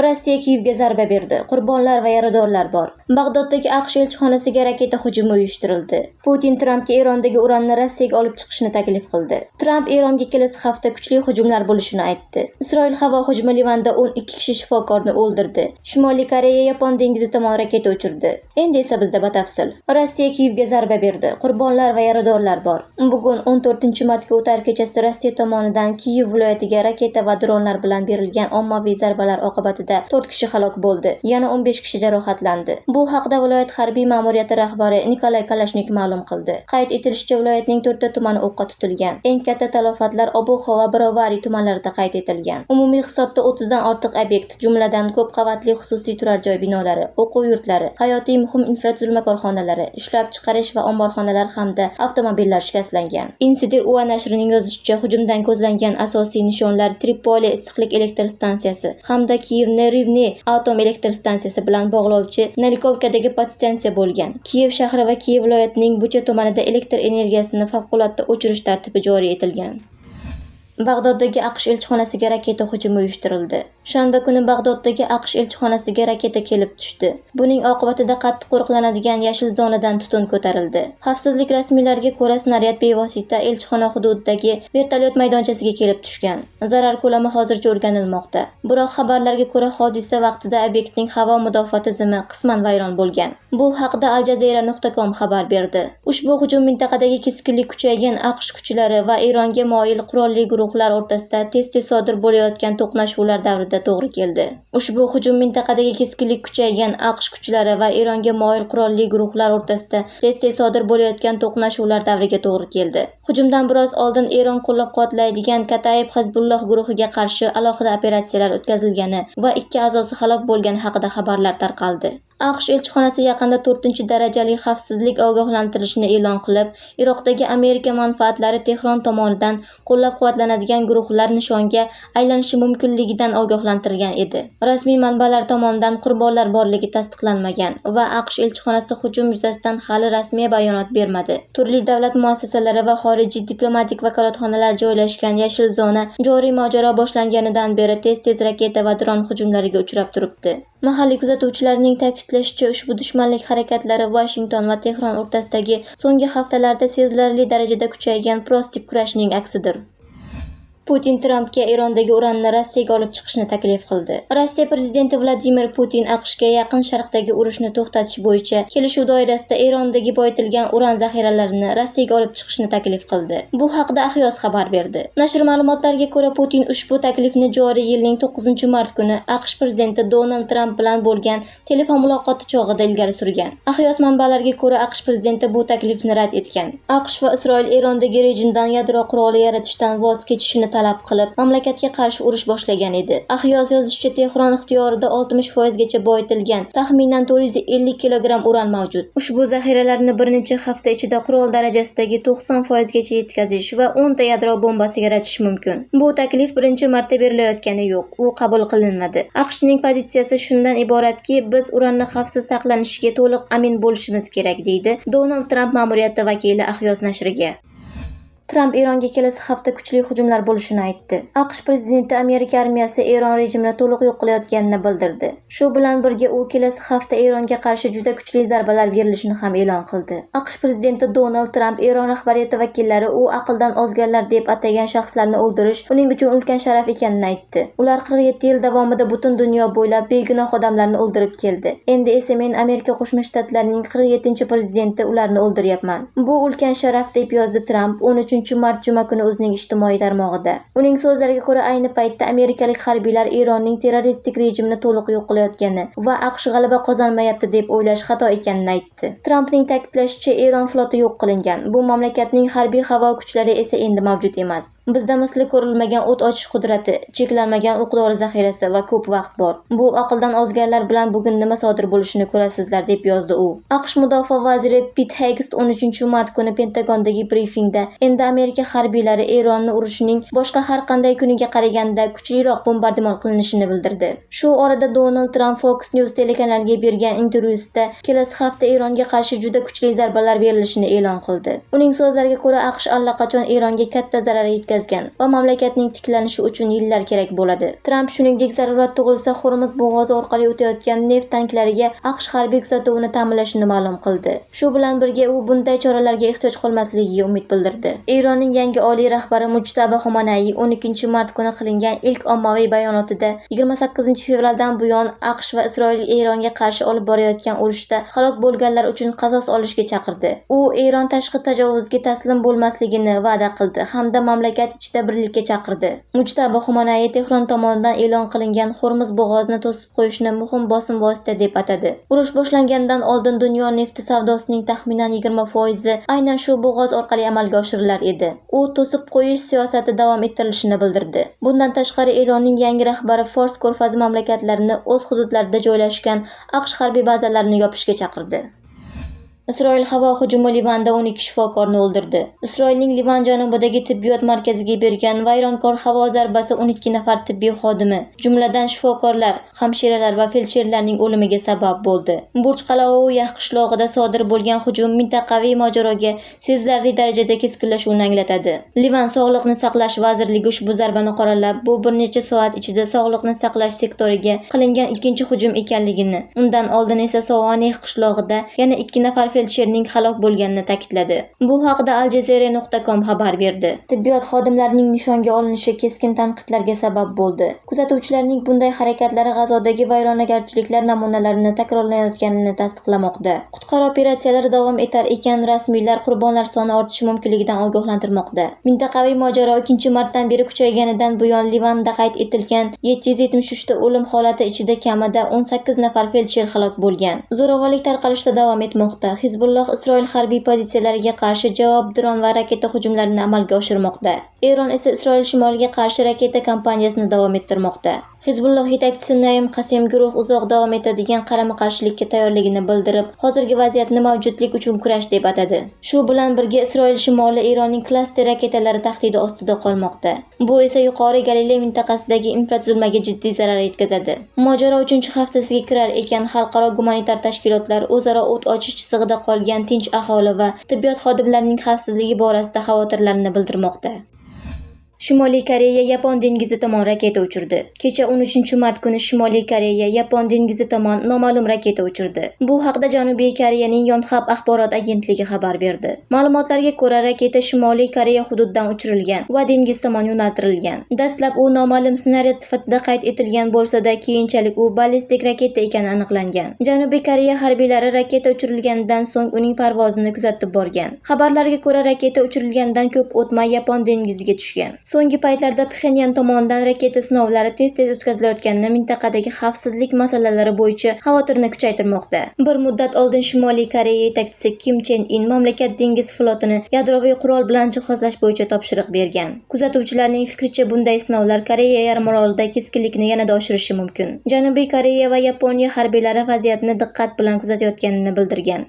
Rossiya Kiyevga zarba berdi. Qurbonlar va yaradorlar bor. Bag'doddagi AQSh elchixonasiga raketa hujumi uyushtirildi. Putin Trampga Erondagi uranni Rossiyaga olib chiqishni taklif qildi. Tramp Eronga kelasi hafta kuchli hujumlar bo'lishini aytdi. Isroil havo hujumi Livanda 12 kishi shifokorni o'ldirdi. Shimoliy Koreya Yapon dengizi tomon raketa uchirdi. Endi esa bizda batafsil. Rossiya Kiyevga zarba berdi. Qurbonlar va yaradorlar bor. Bugun 14-martga o'tar kechasi Rossiya tomonidan Kiyev viloyatiga raketa va dronlar bilan berilgan ommaviy zarbalar oqibatida 4 kishi halok bo'ldi, yana 15 kishi jarohatlandi. Bu haqda viloyat harbiy ma'muriyati rahbari Nikolay Kalashnik ma'lum qildi. Qayd etilishicha, viloyatning 4 ta tumani o'qqa tutilgan. Eng katta talofotlar Obuxov va Brovary tumanlarida qayd etilgan. Umumiy hisobda 30 dan ortiq obyekt, jumladan ko'p qavatli xususiy turar joy binolari, o'quv yurtlari, hayotiy muhim infratuzilma korxonalari, ishlab chiqarish va omborxonalar hamda avtomobillar shikastlangan. Insider UA nashrining yozishicha, hujumdan ko'zlangan asosiy nishonlar Tripoli issiqlik elektr stansiyasi hamda Kiyevni Rivne atom elektr stansiyasi bilan bog'lovchi Nalikovkadagi podstansiya bo'lgan. Kiyev shahri va Kiyev viloyatining Bucha tumanida elektr energiyasini favqulodda o'chirish tartibi joriy etilgan. Bag'doddagi AQSh elchixonasiga raketa hujumi uyushtirildi. Shanba kuni Bag'doddagi AQSh elchixonasiga raketa kelib tushdi. Buning oqibatida qattiq qo'riqlanadigan yashil zonadan tutun ko'tarildi. Xavfsizlik rasmiylariga ko'ra, snaryad bevosita elchixona hududidagi vertolyot maydonchasiga kelib tushgan. Zarar ko'lami hozircha o'rganilmoqda. Biroq xabarlarga ko'ra, hodisa vaqtida obyektning havo mudofaa tizimi qisman vayron bo'lgan. Bu haqda aljazeera.com xabar berdi. Ushbu hujum mintaqadagi keskinlik kuchaygan AQSh kuchlari va Eronga moyil qurolli guruhlar o'rtasida tez-tez sodir bo'layotgan to'qnashuvlar davrida to'g'ri keldi. Ushbu hujum mintaqadagi keskinlik kuchaygan AQSh kuchlari va Eronga moyil qurolli guruhlar o'rtasida tez-tez sodir bo'layotgan to'qnashuvlar davriga to'g'ri keldi. Hujumdan biroz oldin Eron qo'llab-quvvatlaydigan Kataib Hizbulloh guruhiga qarshi alohida operatsiyalar o'tkazilgani va 2 a'zosi halok bo'lgani haqida xabarlar tarqaldi. AQSh elchixonasi yaqinda 4-darajali xavfsizlik ogohlantirishini e'lon qilib, Iroqdagi Amerika manfaatlari Tehron tomonidan qo'llab-quvvatlanadigan guruhlar nishonga aylanishi mumkinligidan ogohlantirgan edi. Rasmiy manbalar tomonidan qurbonlar borligi tasdiqlanmagan va AQSh elchixonasi hujum yuzasidan hali rasmiy bayonot bermadi. Turli davlat muassasalari va xorijiy diplomatik vakolatxonalar joylashgan yashil zona joriy mojaro boshlanganidan beri tez-tez raketa va dron hujumlariga uchrab turibdi. Mahalliy kuzatuvchilarning ta'kidlashicha, ushbu dushmanlik harakatlari Vashington va Tehron o'rtasidagi so'nggi haftalarda sezilarli darajada kuchaygan prosti kurashning aksidir. Putin Trampga Erondagi uranni Rossiyaga olib chiqishni taklif qildi. Rossiya prezidenti Vladimir Putin AQShga Yaqin Sharqdagi urushni to'xtatish bo'yicha kelishuv doirasida Erondagi boyitilgan uran zaxiralarini Rossiyaga olib chiqishni taklif qildi. Bu haqda Axios xabar berdi. Nashr ma'lumotlariga ko'ra, Putin ushbu taklifni joriy yilning 9-mart kuni AQSh prezidenti Donald Tramp bilan bo'lgan telefon muloqoti chog'ida ilgari surgan. Axios manbalariga ko'ra, AQSh prezidenti bu taklifni rad etgan. AQSh va Isroil Erondagi rejimdan yadro quroli yaratishdan voz kechishini talab qilib, mamlakatga qarshi urush boshlagan edi. Axios yozishicha, Tehron ixtiyorida 60% gacha boyitilgan, taxminan 450 kilogramm uran mavjud. Ushbu zaxiralarni bir necha hafta ichida qurol darajasidagi 90% gacha yetkazish va 10 ta yadro bombasi yaratish mumkin. Bu taklif birinchi marta berilayotgani yo'q, u qabul qilinmadi. AQShning pozitsiyasi shundan iboratki, biz uranni xavfsiz saqlanishiga to'liq amin bo'lishimiz kerak, deydi Donald Tramp ma'muriyati vakili Axios nashriga. Tramp Eronga kelasi hafta kuchli hujumlar bo'lishini aytdi. AQSh prezidenti Amerika armiyasi Eron rejimini to'liq yo'q qilayotganini bildirdi. Shu bilan birga u kelasi hafta Eronga qarshi juda kuchli zarbalar berilishini ham e'lon qildi. AQSh prezidenti Donald Tramp Eron rahbariyati vakillari u aqldan ozganlar deb atagan shaxslarni o'ldirish uning uchun ulkan sharaf ekanini aytdi. Ular 47 yil davomida butun dunyo bo'ylab begunoh odamlarni o'ldirib keldi. Endi esa men Amerika Qo'shma Shtatlarining 47-prezidenti ularni o'ldiryapman. Bu ulkan sharaf, deb yozdi Tramp 13-mart juma kuni o'zining ijtimoiy tarmog'ida. Uning so'zlariga ko'ra, ayni paytda amerikalik harbiylar Eronning terroristik rejimini to'liq yo'q qilayotgani va AQSh g'alaba qozonmayapti deb o'ylash xato ekanini aytdi. Trampning ta'kidlashicha, Eron floti yo'q qilingan. Bu mamlakatning harbiy havo kuchlari esa endi mavjud emas. Bizda misli ko'rilmagan o't ochish qudrati, cheklanmagan o'q-dori zaxirasi va ko'p vaqt bor. Bu aqldan ozganlar bilan bugun nima sodir bo'lishini ko'rasizlar, deb yozdi u. AQSh mudofaa vaziri Pit Hegseth 13-mart kuni Pentagondagi brifingda endi Amerika harbiylari Eronni urushning boshqa har qanday kuniga qaraganda kuchliroq bombardimon qilinishini bildirdi. Shu orada Donald Tramp Fox News telekanaliga bergan intervyusida kelasi hafta Eronga qarshi juda kuchli zarbalar berilishini e'lon qildi. Uning so'zlariga ko'ra, AQSh allaqachon Eronga katta zarar yetkazgan va mamlakatning tiklanishi uchun yillar kerak bo'ladi. Tramp shuningdek, zarurat tug'ilsa Hormuz bo'g'ozi orqali o'tayotgan neft tanklariga AQSh harbiy kuzatuvini ta'minlashini ma'lum qildi. Shu bilan birga u bunday choralarga ehtiyoj qolmasligiga umid bildirdi. Eronning yangi oliy rahbari Mujtaba Xomanaiy 12 mart kuni qilingan ilk ommaviy bayonotida 28 fevraldan buyon AQSh va Isroil Eronga qarshi olib borayotgan urushda halok bo'lganlar uchun qasos olishga chaqirdi. U Eron tashqi tajovuzga taslim bo'lmasligini va'da qildi hamda mamlakat ichida birlikka chaqirdi. Mujtaba Xomanaiy Tehron tomonidan e'lon qilingan Hormuz bo'g'ozini to'sib qo'yishni muhim bosim vosita deb atadi. Urush boshlanganidan oldin dunyo nefti savdosining taxminan 20% aynan shu bo'g'oz orqali amalga oshirilar edi. U to'sib qo'yish siyosati davom ettirilishini bildirdi. Bundan tashqari, Eronning yangi rahbari Fors ko'rfazi mamlakatlarini o'z hududlarida joylashgan AQSh harbiy bazalarini yopishga chaqirdi. Isroil havo hujumi Livanda 12 shifokorni o'ldirdi. Isroilning Livan janubidagi tibbiyot markaziga bergan vayronkor havo zarbasi 12 nafar tibbiy xodimi, jumladan shifokorlar, hamshiralar va feldsherlarning o'limiga sabab bo'ldi. Burj Qalauya qishlog'ida sodir bo'lgan hujum mintaqaviy mojaroga sezilarli darajada keskinlashuvni anglatadi. Livan Sog'liqni saqlash vazirligi ushbu zarbani qoralab, bu bir necha soat ichida sog'liqni saqlash sektoriga qilingan ikkinchi hujum ekanligini, undan oldin esa Sovaneh qishlog'ida yana ikki nafar feldsherning halok bo'lganini ta'kidladi. Bu haqda aljazeera.com xabar berdi. Tibbiyot xodimlarining nishonga olinishi keskin tanqidlarga sabab bo'ldi. Kuzatuvchilarning bunday harakatlari G'azodagi vayronagarchiliklar namunalarini takrorlanayotganini tasdiqlamoqda. Qutqaruv operatsiyalari davom etar ekan, rasmiylar qurbonlar soni ortishi mumkinligidan ogohlantirmoqda. Mintaqaviy mojaro 2 martdan beri kuchayganidan buyon Livanda qayd etilgan 773 ta o'lim holati ichida kamida 18 nafar feldsher halok bo'lgan. Zo'ravonlik tarqalishda davom etmoqda. Hizbulloh Isroil harbiy pozitsiyalariga qarshi javob dron va raketa hujumlarini amalga oshirmoqda. Eron esa Isroil shimoliga qarshi raketa kampaniyasini davom ettirmoqda. Hizbulloh yetakchisi Naim Qasem guruh uzoq davom etadigan qarama-qarshilikka tayyorligini bildirib, hozirgi vaziyatni mavjudlik uchun kurash deb atadi. Shu bilan birga Isroil shimoli Eronning klaster raketalari tahdidi ostida qolmoqda. Bu esa Yuqori Galiley mintaqasidagi infratuzilmaga jiddiy zarar yetkazadi. Mojaro 3-haftasiga kirar ekan, xalqaro gumanitar tashkilotlar o'zaro o't ochish chizig'ida qolgan tinch aholi va tibbiyot xodimlarining xavfsizligi borasida xavotirlarini bildirmoqda. Shimoliy Koreya Yapon dengizi tomon raketa uchirdi. Kecha 13 mart kuni Shimoliy Koreya Yapon dengizi tomon noma'lum raketa uchirdi. Bu haqda Janubiy Koreyaning Yonhap axborot agentligi xabar berdi. Ma'lumotlarga ko'ra, raketa Shimoliy Koreya hududidan uchirilgan va dengiz tomon yo'naltirilgan. Dastlab u noma'lum snaryad sifatida qayd etilgan bo'lsa-da, keyinchalik u ballistik raketa ekani aniqlangan. Janubiy Koreya harbiylari raketa uchirilganidan so'ng uning parvozini kuzatib borgan. Xabarlarga ko'ra, raketa uchirilganidan ko'p o'tmay Yapon dengiziga tushgan. So'nggi paytlarda Pxenyan tomonidan raketa sinovlari tez-tez o'tkazilayotgani mintaqadagi xavfsizlik masalalari bo'yicha xavotirni kuchaytirmoqda. Bir muddat oldin Shimoliy Koreya yetakchisi Kim Chen In mamlakat dengiz flotini yadroviy qurol bilan jihozlash bo'yicha topshiriq bergan. Kuzatuvchilarning fikricha, bunday sinovlar Koreya yarimorolida keskinlikni yanada oshirishi mumkin. Janubiy Koreya va Yaponiya harbiylari vaziyatni diqqat bilan kuzatayotganini bildirgan.